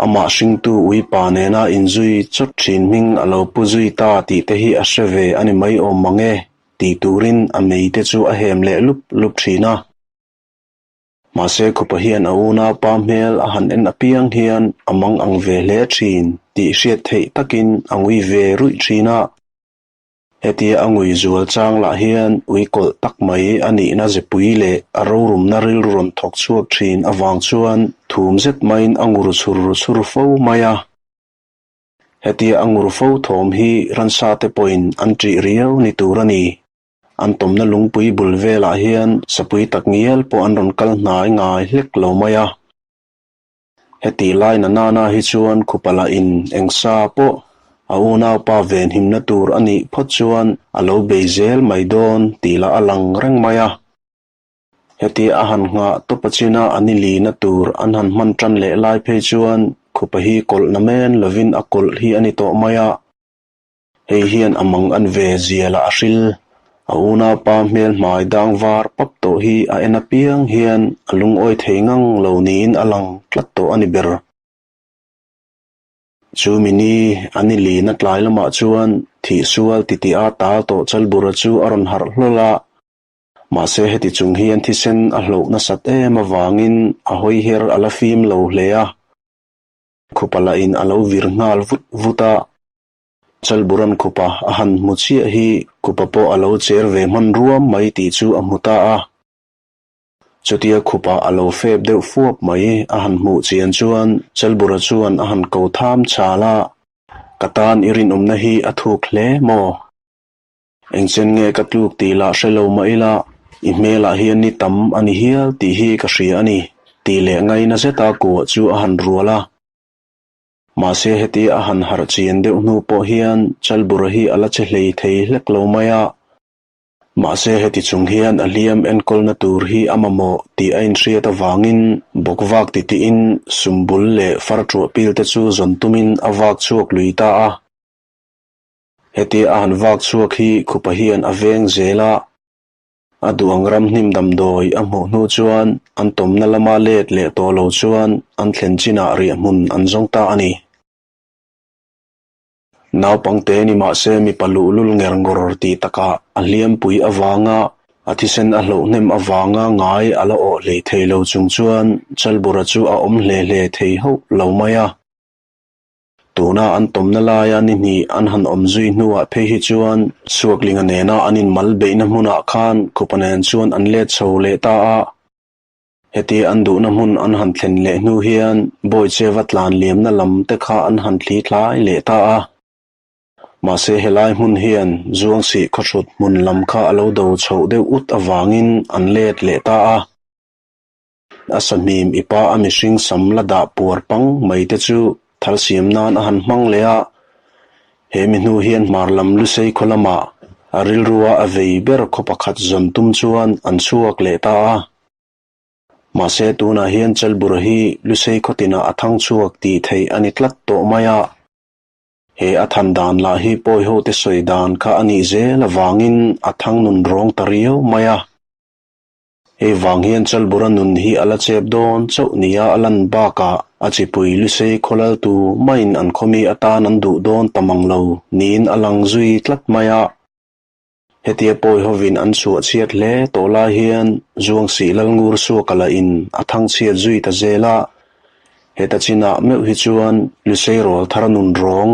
Speaker 1: amah hringtu uipa nena inzui chawt thin hming a lo pu zui ta tih te hi a hre ve a ni mai awm mang e tih turin a mei te chu a hem leh lup lup thin a. Mahse khupa hian a unaupa hmel a han en apiang hian a mang ang ve hle thin tih hriat theih takin a ngui ve ruih thin a. Hetia a ngui zual chang lah hian ui kawlh tak mai a nihna zepui leh a rorumna rilru rawn thawk chhuak thin avang chuan thum zet maiin a ngur chhur chhur fo mai a. Hetia a ngur fo thawm hi ransa te pawhin an ṭih riau ni tur a ni. An tawmna lungpui bul velah hian sapui tak ngial pawh an rawn kal hnai ngai hlek lo mai a. Hetih lai na nana hi chuan khupa lah in eng sa pawh a unaupa venhimna tur a nih phawt chuan a lo bei zel mai dawn tih lah a lang reng mai a. Hetia a han nghah tawp a china a ni lina tur an han hman tan leh lai phei chuan khupa hi kawlh na men lovin a kawlh hi a ni tawh mai a. Hei hian a mang an ve zia lah a hril. A unaupa hmel hmai dang var pap tawh hi a en apiang hian a lungawi thei ngang lo niin a lang tlat tawh a ni ber. Chu mi ni a ni lina tlai lamah chuan thihsual titih a tal tawh Chalbura chu a rawn harh hlawl a. Mahse heti chung hian thisen a hloh nasat em avangin a hawi her a la fim lo hle a. Khupa lahin a lo vir nghal vut vut a. Chalburan khupa a han hmu chiah hi khupa pawh a lo cher ve hman ruam mai tih chu a hmu ta a. Chutia khupa a lo fep deuh fuap mai a han hmuh chian chuan Chalbura chuan a han ko tham chhal a, Ka tan i rinawmna hi a thuk hle maw? Engchen nge ka tluk tih lah hre lo mah ila. I hmelah hian ni tam a ni hial tih hi ka hria a ni, tih leh ngaina zeta kuah chu a han rual a. Mahse heti a han harh chian deuh hnu pawh hian Chalbura hi a la che hlei thei hlek lo mai a. Mahse heti chung hian a hliam enkawlna tur hi a mamawh tih a inhriat avangin bawk vak titiin sumbul leh far ṭuah pil te chu zawn tumin a vak chhuak lui ta a. Hetia a han vak chhuak hi khupa hian a veng zel a. A duh ang ram hnim damdawi a hmuh hnu chuan an tawmna lama let leh tawh lo chuan an thlen chinah riahhmun an zawng ta a ni. Naupangte ni mah se mipa luhlul nger ngawr tih takah a hliampui avanga a thisen a hloh hnem avanga ngai a la awh hlei thei lo chung chuan Chalbura chu a awm hle hle thei hauh lo mai a. Tuna an tawmna laia ni hnih an han awm zui hnuah phei hi chuan Suaklinga nena an inmal beihna hmunah khan khupa nen chuan an let chho leh ta a. Hetia an duhna hmun an han thlen leh hnu hian Bawicheva tlan liamna lam te kha an han thli thlai leh ta a. Mahse helai hmun hian Zuangsih khawhrut hmun lam kha a lo do chhoh deuh ut avangin an let leh ta a. A sahmim i pa a mihring sam la dah puar pang mai te chu thal siam nan a han hmang leh a. He mi hnu hian hmar lam Lusei khaw lamah a rilrua a vei ber khaw pakhat zawn tum chuan an chhuak leh ta a. Mahse tunah hian Chalbura hi Lusei khaw tinah a thang chhuak tih theih a ni tlat tawh mai a. He a than dan lah hi pawiho te sawi dan kha a nih zel avangin a thang nun rawng ta riau mai a. Hei vang hian Chalbura nun hi a la chep dawn chauh nia a lan bakah a chipui Lusei khawlaltu maiin an khawmi atan an duh dawn ta mang lo niin a lang zui tlat mai a. Hetia pawi hovin an chhuah chhiat hle tawh lai hian Zuangsih Lalngur Suaka lahin a thang chhiat zui ta zel a. Heta chinah meuh hi chuan Lusei rawl thar nun rawng,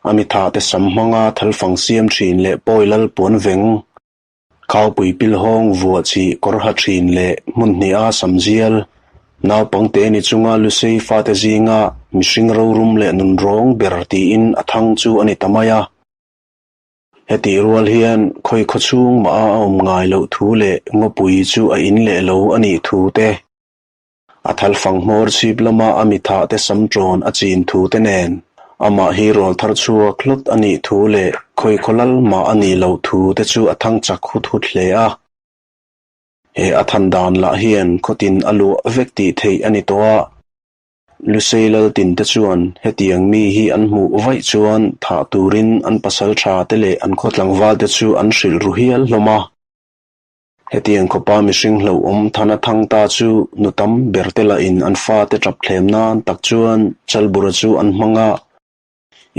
Speaker 1: a mithahte sam hmanga thalfang siam thin leh pawi lal puan veng, Khaupui pilhawng vuah chih kawr ha thin leh hmun hniha samzial, naupangte ni chunga Lusei fate zinga mihring rorum leh nunrawng ber tiin a thang chu a ni ta mai a. Hetih rual hian khawi khaw chhung mah a awm ngai loh thu leh ngawpui chu a in leh lo a nih thu te, A thalfang hmawr chhip lama a mithah te sam ṭawn a chin thu te nen, amah hi rawl thar chhuak hlawt a nih thu leh khawi khaw lal mah a nih loh thu te chu a thang chak hut hut hle a. He a than dan lah hian khawtin a luah vek tih theih a ni tawh a. Lusei Laltin te chuan hetiang mi hi an hmuh vaih chuan thah turin an pasal tha te leh an khaw tlangval te chu an hrilh ru hial hlawm a. Hetiang khawpa mihring hlauhawm thana thang ta chu nu tam ber te lahin an fate tap thlem nan tak chuan Chalbura chu an hmang a.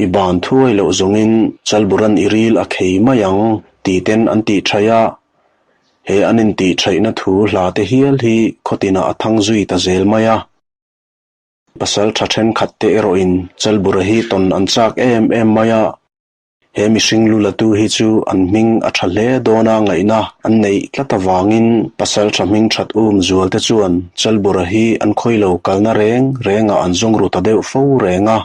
Speaker 1: I ban thuai loh zawngin Chalburan i ril a khei mai ang ti ten an tih thaih a. He an intih thaihna thu hla te hial hi khawtinah a thang zui ta zel mai a. Pasal tha thenkhat te erawhin Chalbura hi tawn an chak em em mai a. He mihring lu latu hi chu an hming a tha hle dawna ngaihna an neih tlat avangin pasal tha hming that um zual te chuan Chalbura hi an khawi lo kalna reng rengah an zawng ru ta deuh fo reng a.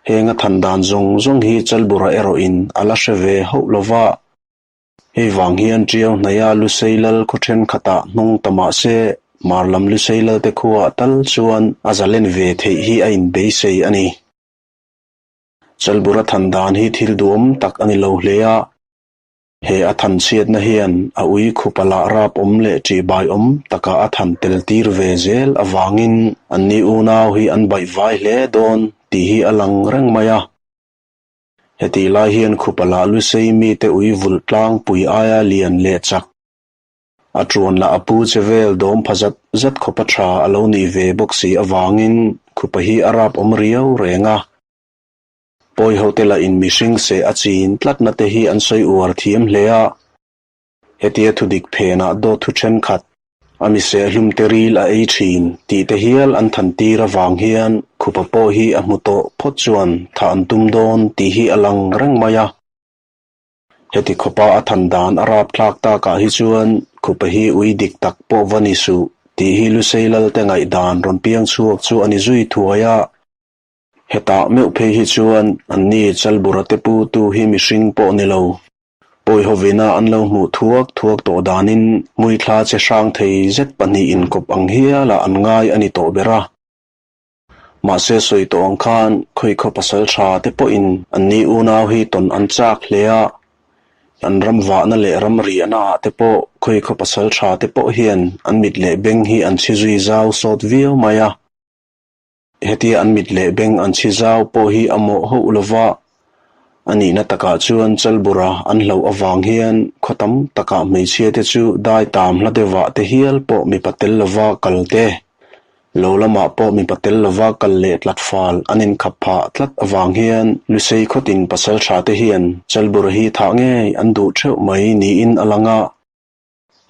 Speaker 1: Heng a than dan zawng zawng hi Chalbura erawhin a la hre ve hauh lo va. Hei vang hian Tiau hnaia Lusei Lal khaw thenkhatah hnung ta mah se Mar lam Lusei Lal te khuaah tal chuan a zalen ve theih hi a inbeisei a ni. Chalbura than dan hi thil duam tak a ni lo hle a, he a than chhiatna hian a ui khupa lah rap awm leh ṭihbai awm takah a than tel tir ve zel avangin anni unau hi an baihvai hle dawn tih hi a lang reng mai a. Hetih lai hian khupa lah Lusei mite ui vulh tlangpui aia lian leh chak A ṭuan lah a pu che vel dawm pha zat zat khawp a ṭha a lo nih ve bawk si avangin khupa hi a rap awm riau reng a. Pawi hote lah in mihring seh a chin tlatna te hi an sawi uar thiam hle a. Hetia thudik phenah dawt thu ṭhenkhat a mi seh hlum te ril a ei ṭhin tih te hial an than tir avang hian khupa pawh hi a hmu tawh phawt chuan thah an tum dawn tih hi a lang reng mai a. Heti khawpa a than dan a rap thlak takah hi chuan khupa hi ui dik tak pawh va ni suh tih hi Lusei Lalte ngaihdan rawn piang chhuak chu a ni zui thuai a. Hetah meuh phei hi chuan anni Chalbura te pu tu hi mihring pawh ni lo. Pawihovina an lo hmuh thuak thuak tawh danin hmuithla che hrang thei zet pahnih inkawp ang hialah an ngai a ni tawh ber a. Mahse sawi tawh ang khan khawikhaw pasal tha te pawhin anni unau hi tawn an chak hle a, an ram vahna leh ram riahna ah te pawh khawikhaw pasal tha te pawh hian an mit leh beng hi an chhi zui zau sawt viau mai a. Hetia an mit leh beng an chhi zau pawh hi a mawh hauh lo va, a nihna takah chuan Chalbura an hlauh avang hian khaw tam takah hmeichhia te chu dai tam hla deuhah te hial pawh mipa tel lova kal te, lo lamah pawh mipa tel lova kal leh tlat fal an inkhap phah tlat avang hian Lusei khawtin pasal tha te hian Chalbura hi thah ngei an duh theuh mai niin a lang a.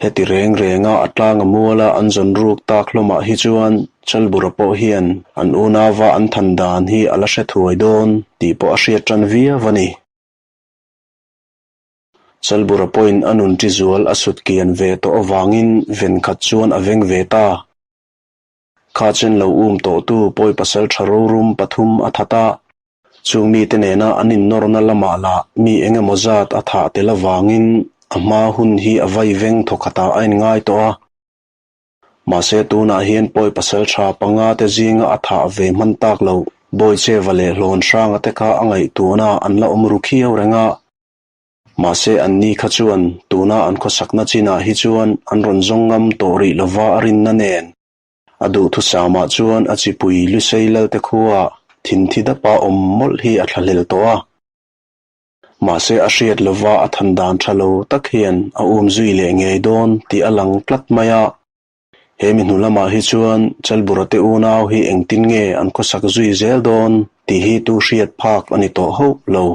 Speaker 1: Heti reng renga a tlanga muala an zawn ruk tak hlawmah hi chuan Chalbura pawh hian an unauva an than dan hi a la hre thuai dawn tih pawh a hriat tan viau a ni. Chalbura pawhin a nun ṭi zual a sut kian ve tawh avangin ven khat chuan a veng ve ta. Kha chen lo um tawhtu pawi pasal ṭha rorum pathum a that a, Chung mite nena an innawrna lamah lah mi eng emaw zat a thah tel avangin a hma hun hi a vai veng thawkhatah a inngai tawh a. Mahse tunah hian pawi pasal tha panga te zinga a thah ve hman tak loh Bawicheva leh Hlawn Hranga te kha a ngaihtuahna an la awm ru khiau reng a. Mahse anni kha chuan tuna an khawsakna chinah hi chuan an rawn zawng ngam tawh rih lova a rinna nen. A duhthusâmah chuan a chipui Lusei Lalte khuaah thinthi dapa awm mawlh hi a thlahlel tawh a. Mahse a hriat lova a than dan tha lo tak hian a um zui leh ngei dawn tih a lang tlat mai a. He mi hnu lamah hi chuan Chalbura te unau hi engtin nge an khawsak zui zel dawn tih hi tu hriat phak a ni tawh hauh lo.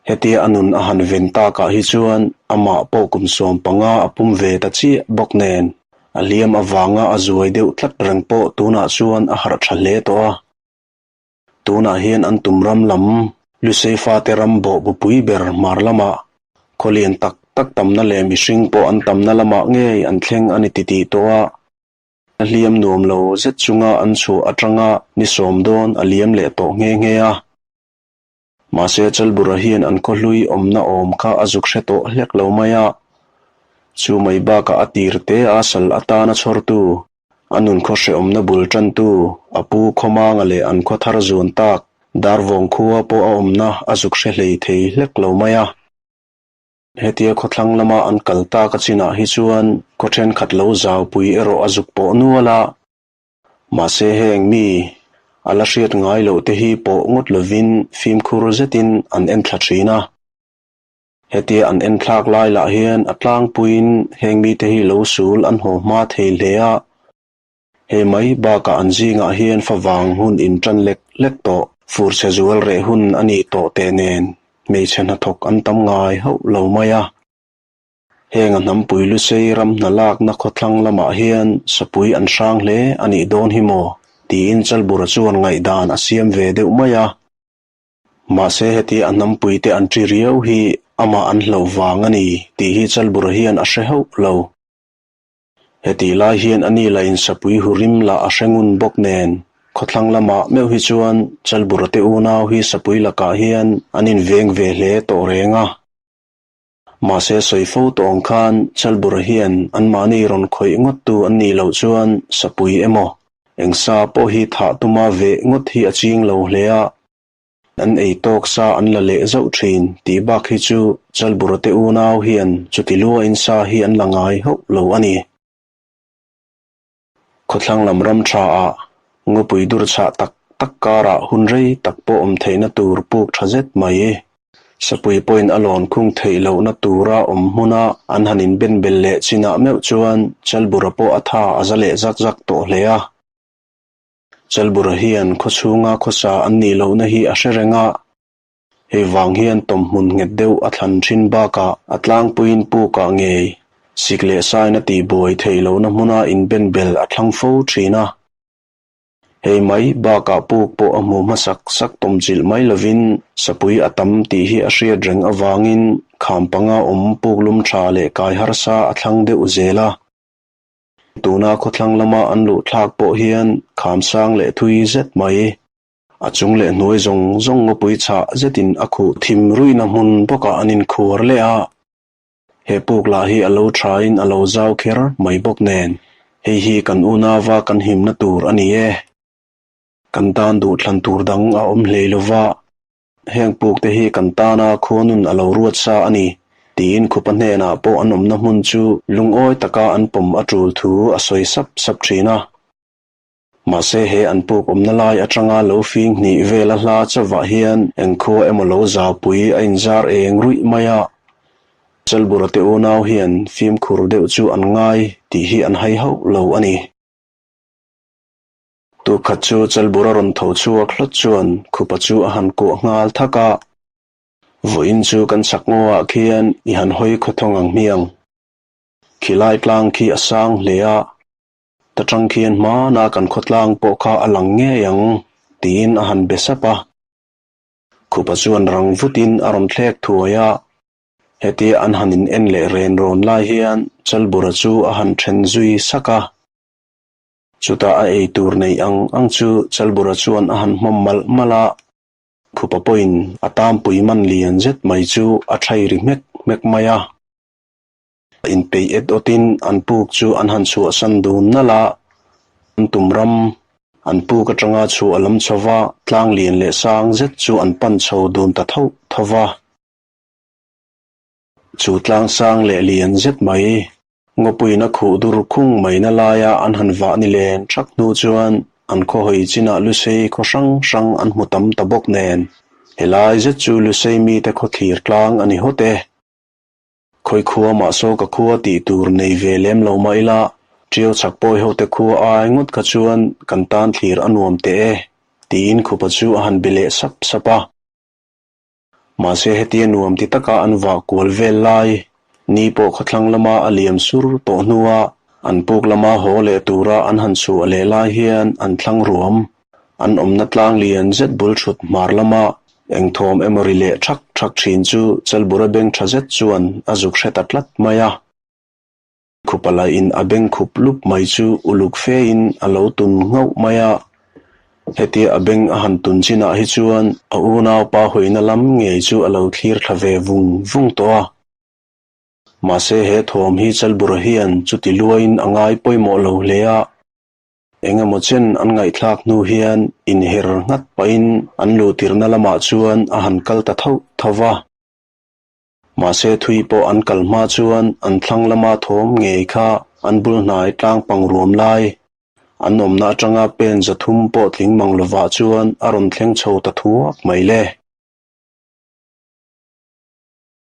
Speaker 1: Hetia a nun a han ven takah hi chuan amah pawh kum 15 a pum ve ta chiah bawk nen, a hliam avanga a zuai deuh tlat reng pawh tunah chuan a harh tha hle tawh a. Tunah hian an tum ram lam, Lusei fate ram bawh bupui ber hmar lamah, khaw lian tak tak tamna leh mihring pawh an tamna lamah ngei an thleng a ni titih tawh a. A hliam nuam lo zet chunga an chhuah atanga ni sawm dawn a liam leh tawh nghe nghe a. Mahse Chalbura hian an khawhlui awmna awm kha a zuk hre tawh hlek lo mai a. Chu mai bakah a tir te a sal atana chhawrtu, a nun khaw hrehawmna bul tantu, a pu Khawmanga leh an khaw thar zuan tak Darvawng khua pawh a awmna a zuk hre hlei thei hlek lo mai a. Hetia khawthlang lama an kal tak a chinah hi chuan khaw thenkhat lo zaupui erawh a zuk pawh nual a. Mahse heng mi a la hriat ngai loh te hi pawh ngawt lovin fimkhur zetin an enthla thin a. Hetia an enthlak lai lah hian a tlangpuiin heng mite hi lo sul an haw hma thei hle a. Hei mai bakah an zingah hian favang hun intan lek lek tawh, fur chhe zual reh hun a nih tawh teh nen hmeichhe hnathawk an tam ngai hauh lo mai a. Heng a hnampui Lusei ram hna lakna khawthlang lamah hian sapui an hrang hle a nih dawn hi maw? tiin Chalbura chuan ngaihdan a siam ve deuh mai a. Mahse heti a hnampuite an ṭi riau hi amah an hlauh vang a ni tih hi Chalbura hian a hre hauh lo. Hetih lai hian a ni lahin sapui hurim lah a hre ngun bawk nen khawthlang lamah meuh hi chuan Chalbura te unau hi sapui lakah hian an inveng ve hle tawh reng a. Mahse sawi fo tawh ang khan Chalbura hian anmahni rawn khawih ngawttu an nih loh chuan sapui emaw eng sa pawh hi thah tuma veh ngawt hi a ching lo hle a, an ei tawk sa an la leh zauh thin tih bak hi chu Chalbura te unau hian chuti luain sa hi an la ngai hauh lo a ni. Khawthlang lam ram tha ah ngawpui dur chhah tak tak karah hun rei tak pawh awm theihna tur puk tha zet mai. Sapui pawhin a lawn khung theih lohna tura awm hmuna an han inben bel leh chinah meuh chuan Chalbura pawh a tha a za leh zak zak tawh hle a. Chalbura hian khawchhunga khawsa an nih lohna hi a hre reng a, Hei vang hian tawmhmun nghet deuh a thlan thin bakah a tlangpuiin pukah ngei sik leh sain a tihbuai theih lohna hmuna inbenbel a thlang fo thin a. Hei mai bakah puk pawh a hmu hmasak sak tawmchilh mai lovin sapui a tam tih hi a hriat reng avangin kham panga awm puk lum tha leh kai harsa a thlang deuh zel a. Tuna khawthlang lama an luh thlak pawh hian kham sang leh thui zet mai. A chung leh hnuai zawng zawng ngawpui chhah zetin a khuh thim ruihna hmun bawkah an inkhuar leh a. He puk lah hi a lo thain a lo zau kher mai bawk nen, hei hi kan unauva kan himna tur a ni e. Kan tan duhthlan tur dang a awm hlei lo va, heng puk te hi kan tana khuanun a lo ruat sa a ni, tiin khupa hnenah pawh an awmna hmun chu lungawi taka an pawm a tul thu a sawi sap sap thin a. Mahse he an puk awmna lai atanga lo fing hnih vela hla chauhah hian engkhua emaw lo zaupui a inzar eng ruih mai a. Chalbura te unau hian fimkhur deuh chu an ngai tih hi an hai hauh lo a ni. Tukhat chu Chalbura rawn tho chhuak hlawt chuan khupa chu a han kuah nghal thak a. Vawiin chu kan chak ngawah khian i han hawi khawthawng ang hmiang. Khilai tlang khi a sang hle a. Ta tang khian hmana kan khawtlang pawh kha a lang ngei ang, tiin a han be sap a. Khupa chuan rang vutin a rawn thlek thuai a. Hetia an han in en leh ren rawn lai hian Chalbura chu a han then zui sak a. Chutah a ei tur neih ang ang chu Chalbura chuan a han hmawm malh malh a. Khupa pawhin a tampui man lian zet mai chu a thai ri hmek hmek mai a. Inpeih et awtin an puk chu an han chhuahsan dun nalh a, an tum ram an puk atanga chhuah a lam chho va, tlang lian leh sang zet chu an pan chho dun ta tho tho va. Chu tlang sang leh lian zet mai, ngawpuiin a khuh dur khung maina laia an han vah ni len thak hnu chuan an khawhawi chinah Lusei khaw hrang hrang an hmu tam ta bawk nen, helai zet chu Lusei mite khawthlir tlang a ni hawt e. Khawi khua mah saw ka khua tih tur nei ve lem lo mah ila, Ṭiau chhak pawi ho te khua ai ngawt kha chuan kan tan thlir a nuam teh e, tiin khupa chu a han be leh sap sap a. Mahse hetia nuam ti taka an vah kual vel lai, ni pawh khawthlang lama a liam sur tawh hnua an puk lama haw leh tura an han chhuah leh lai hian an thlang ruam. An awmna tlang lian zet bul thut hmar lama engthawm emaw ri leh thak thak thin chu Chalbura beng tha zet chuan a zuk hre ta tlat mai a. Khupa lahin a beng khup lup mai chu uluk fein a lo tun nghauh mai a. Hetia a beng a han tun chinah hi chuan a unaupa hawina lam ngei chu a lo thlir thla ve vung vung tawh a. Mahse he thawm hi Chalbura hian chuti luain a ngai pawimawh lo hle a. Eng emaw chen an ngaihthlak hnu hian inher nghat pahin an luhtirna lamah chuan a han kal ta tho tho va. Mahse thui pawh an kal hma chuan an thlang lama thawm ngei kha an bul hnai tlang pang ruam lai an awmna atanga pen 300 pawh tling mang lovah chuan a rawn thleng chho ta thuak mai le.